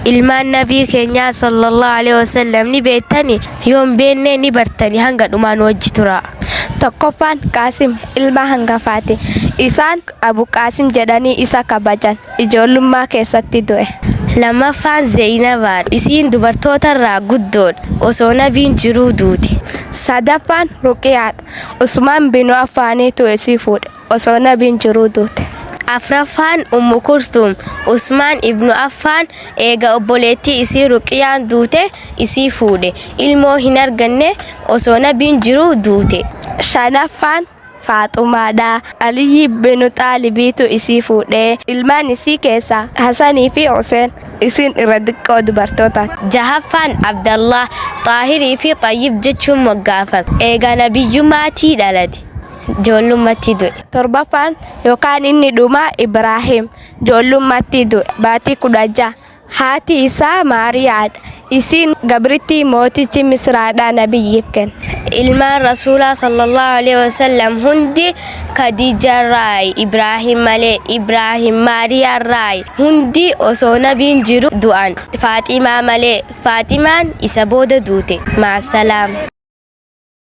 Ilmaan nabii keenyaa sallallahu alaihi wasallam ni beektani? Yoo hin beekne ni bartani hanga dhumaa nu wajji turaa. Tokkoffaan Qaasim ilma hangafaati. Isaan Abu Qaasim jedhanii isa kabajan. Ijoollummaa keessatti du'e. Lammaffaan Zeeyinabaadha. Isiin dubartootarraa guddoodha. Osoo nabiin jiruu duute. Sadaffaan Ruqiyaadha. Usmaan binu Affaaniitu isii fuudhe. Osoo nabiin jiruu duute. Afraffaan Ummu Kulthum. Usmaan ibnu Affaan eega obboleettii isii Ruqiyaan duute isii fuudhe. Ilmoo hin arganne osoo nabiin jiruu duute. Shanaffaan Faaxumaadha. Aliyyi binu Xaalibiitu isii fuudhe. Ilmaan isii keessaa Hasanii fi Huseen. Isiin irra xiqqoo dubartootaati. Jahaffaan Abdallah, Xaahirii fi Xayyib jechuun moggaafame. Eega nabiyyummaatii dhalate. Ijoollummaatti du'e. Torbaffaan yookaan inni dhumaa Ibraahim. Ijoollummaatti du'e. Baatii 16. Haati isaa Maariyaadha. Isiin gabrittii mootichi Misraadhaa nabiyyiif kenne. Ilmaan Rasuulaa sallallahu alaihi wasallam hundi Khadiijaarraayi Ibraahim malee. Ibraahim Maariyaarraayi. Hundi osoo nabiin jiru du'an. Faaximaa malee. Faaximaan isa booda duute. Ma'asalaama.